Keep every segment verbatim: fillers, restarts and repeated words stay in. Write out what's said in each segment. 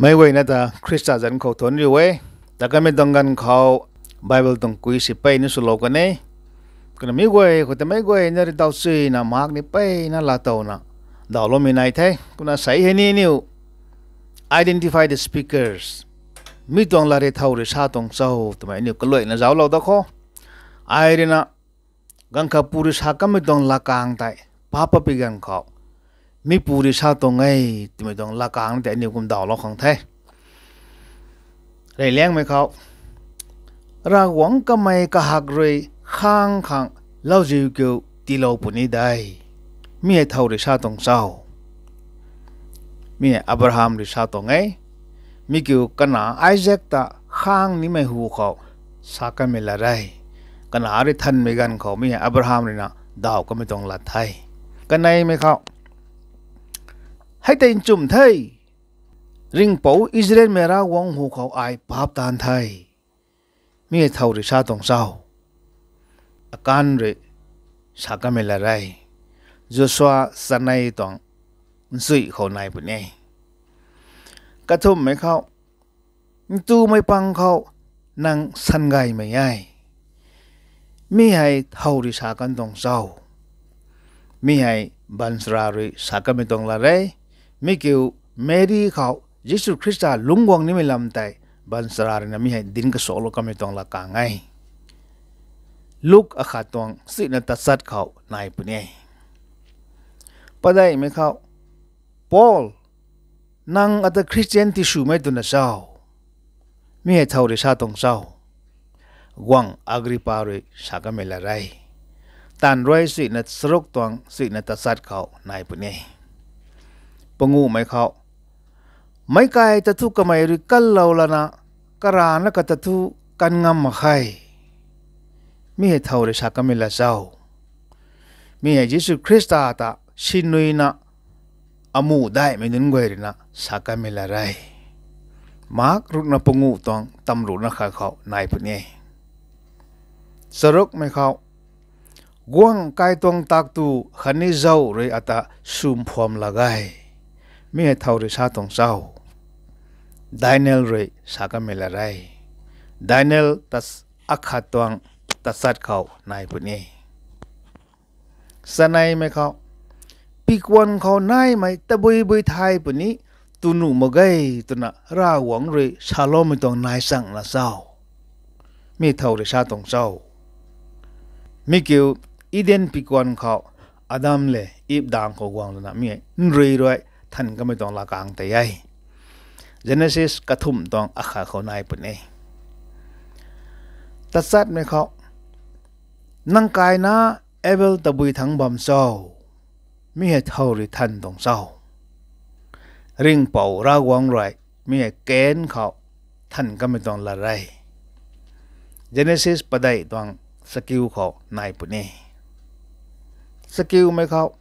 Meic guayna ta Khrista zanc khou thuanc riu e. Ta kamei tuang ganv khou Bible tuang kui si peyna swlou kan e. Kumna mi guay khou ta meic guayna rui daw suina mak ni peyna laatowna dawloumei nai the. Kumna sei hei ni aniu identify the speakers. Mi tuang lat rui thow rui sa tuang cho twmei aniu kaluaina zauclou da kho. Ai ruina ganv kha pu rui sa kanmei tuang lakang tei papa pi ganv khou mi pu rui sa tuang e twmei tuang lakang tei aniu kum dawlou khang the. Reyliangmei khou, Ravguangc kamei kahak rui khang khang lauziu kiu tiilou puni de. Mi hei thow rui sa tuang cho? Mi hei Abraham rui sa tuang e. Mi kiu kanac Isak ta khang nimei hu khou sa kanmei lat e. Kanac rui thanmei ganv khou mi hei Abraham ruina daw kanmei tuang lat the. Kaneimei khou, hei tei nchumh the. Ringhpouc Israelmei Ravguangc hu khou ai paap taanv the. Mi hei thow rui sa tuang cho? Akan rui sa kanmei lat e. Joshua chanei tuang nchuih khou nai puni e. Kathumhmei khou, ntumei pang khou nang sangaymei e. Mi hei thow rui sa kan tuang cho? Mi hei baanchara rui sa kanmei tuang lat e. Mi kiu Meri khou Jisu Khrista lungc guang nimei lam tei baanchara ruina mi hei dinc kasuaklou kanmei tuang lakang e. Luk akhat tuang chuihna tachat khou nai puni e. Padeihmei khou, Paul, nang ata Khristian tiswmei twna cho? Mi hei thow rui sa tuang cho? Guangc Agripa rui sa kanmei lat e. Taanv rui chuihna charuk tuang chuihna tachat khou nai puni e. Panguhmei khou, meic kai ta thu kamei rui kanlou lana karana kata thu kan ngam mak khe. Mi hei thow rui sa kanmei lat cho? Mi hei Jisu Khrista ta sinuina amuh daihmei nunc guay ruina sa kanmei lat e. Mak ruhna panguh tuang tamruhna khat khou nai puni e. Charukmei khou, guangc kai tuang taktu khatni zauh rui ata swmphuam lak e. Mi hei thow rui sa tuang cho? Daniel rui sa kanmei lat e. Daniel ta akhat tuang tachat khou nai puni e. Chaneimei khou, pikuan khou naimei tabui bui thay puni tu nuh mak ge twna Ravguangc rui saloumei tuang nai chang na cho? Mi thow rui sa tuang cho? Mi kiu Eden pikuan khou Adam le Eve dang khou guang lana mi hei nrui rui than kanmei tuang lakang tei e. Genesis kathumh tuang akhat khou nai puni e. Tachatmei khou, nang kaina Abel tabui thangc bam cho? Mi hei thow rui than tuang cho? Ringhpouc Ravguangc rui mi hei Kain khou than kanmei tuang lat e. Genesis padeih tuang chakiu khou nai puni e. Chakiumei khou,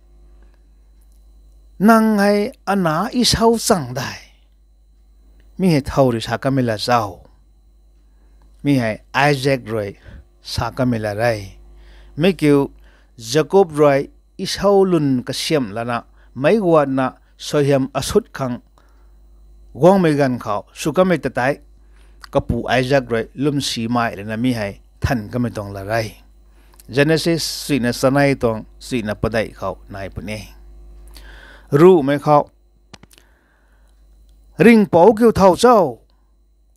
nang hei ana Esau chang de? Mi hei thow rui sa kanmei lat cho? Mi hei Isak rui sa kanmei lat e. Mi kiu Jakob rui Esau lwn kasiamh lana meic guatna suaihiam asut khang guangmei ganv khou sw kanmei ta tei kapu Isak rui lwmsimei lana mi hei than kanmei tuang lat e. Genesis chuihna chanei tuang chuihna padeih khou nai puni e. Ruhmei khou, ringhpouc kiu thow cho?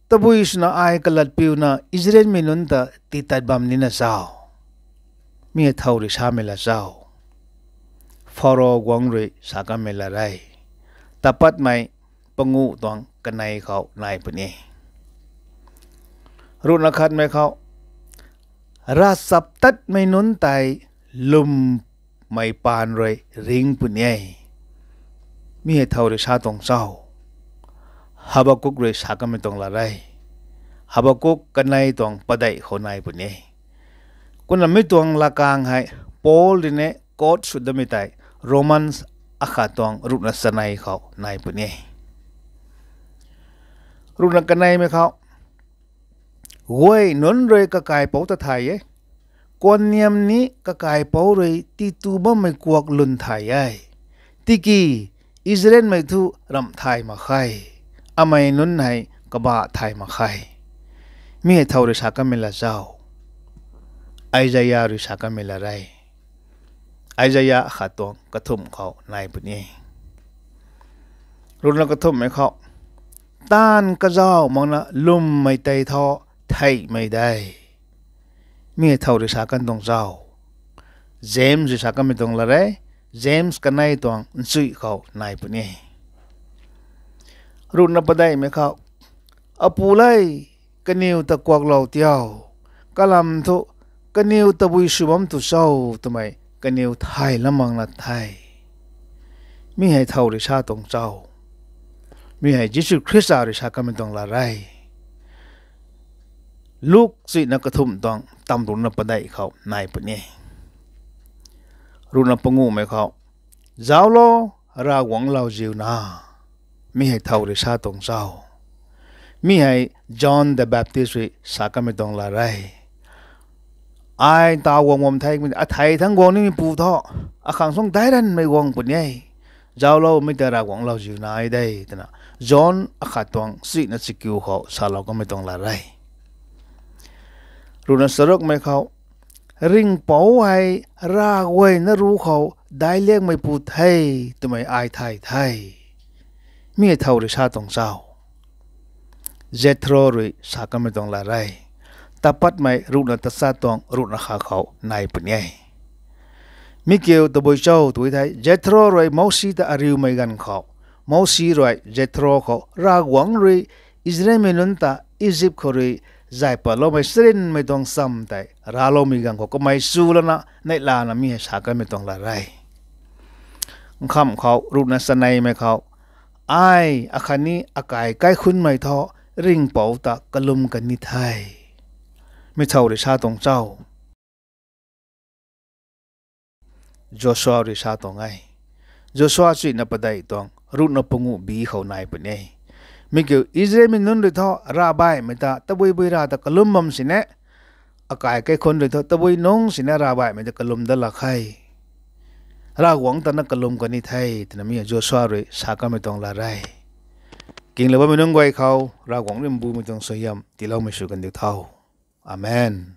Tabui swna ai kalatpiuna Israelmei nunc ta tiitat bam nina cho? Mi hei thow rui samei lat cho? Pharaoh guangc rui sa kanmei lat e. Tapatmei panguh tuang kanei khou nai puni e. Ruhna khatmei khou, ravchaptatmei nunc tei lwmmei paan rui ring puni e. Mi hei thow rui sa tuang cho? Habakuk rui sa kanmei tuang lat e. Habakuk kanei tuang padeih khou nai puni e. Kumna mi tuang lakang hei Paul rui ni quote sw datmei tei Romans akhat tuang ruhna chanei khou nai puni e. Ruhna kaneimei khou, guay nunc rui kakaipouc ta thay e. Kuanniam ni kakaipouc rui titu bammei kuak lwn thay e. Tiki Israelmei thu ramh thay mak khe. amei nunc hei kabah thay mak khe. Mi hei thow rui sa kanmei la zau. Isaia rui sa kanmei la re. Isaia khat tuang kathumh khou nai puni. Ruhna kathumhmei khou, taanv kazauh makna lwmmei tei thu theihmei de. Mi hei thow rui sa kan tuang zau. James rui sa kanmei tuang la re. James kanei tuang nchuih khou nai puni. Ruhna padeihmei khou, Apu le, kaniw ta kuaklou tiau, kalam thu kaniw tabui sw bam tu cho twmei kaniw thay lam makna the. Mi hei thow rui sa tuang cho. Mi hei Jisu Khrista rui sa kanmei tuang la re. Luk chuina kathumh tuang tamruhna padeih khou nai puni. Ruhna panguhmei khou, zauclo, Ravguangc lauziu na. Mi hei thow rui sa tuang cho. Mi hei John the Baptist rui sa kanmei tuang la re. Ai ntaw guang bam the, athei thangc guang nimeipu thu, akhang suang dairanmei guang puni e. Zauclo, mi ta Ravguangc lauziu na de, twna John akhat tuang chuina chakiu khou salou kanmei tuang la re. Ruhna charukmei khou, ringhpouc hei Ravguay na ruc khou daic liangmeipu the twmei ai thay the. Mi hei thow rui sa tuang cho. Jethro rui sa kanmei tuang la re. Tapatmei ruhna tachat tuang ruhna khat khou nai puni e. Mi kiu tabui cho tw thei, Jethro rui Mousi ta ariumei ganv khou, Mousi rui Jethro khou Ravguangc rui Israelmei nunc ta Izip khou rui zay patloumei charynmei tuang chamv tei racloumei ganv khou kamei chu lana neihlana mi hei sa kanmei tuang la re. Nkhamh khou ruhna chaneimei khou, ai akhatni akai kaikhunmei thu ringhpouc ta kalum kan ni the. Mi thow rui sa tuang cho. Joshua rui sa tuang e. Joshua chuina padeih tuang ruhna panguh bi khou nai puni e. Mi kiu Israelmei nunc rui thu ravbaihmei ta tabui bui ra ta kalum bam sini, akai kaikhun rui thu tabui nungc sini ravbaihmei ta kalum dat lak khe. Ravguangc ta na kalum kan ni the twna mi Joshua rui sa kanmei tuang la re. Kinglou bammei nunc guay khou Ravguangc rui mbumei tuang suaihiam tiiloumei sw kandiu tho. Amen.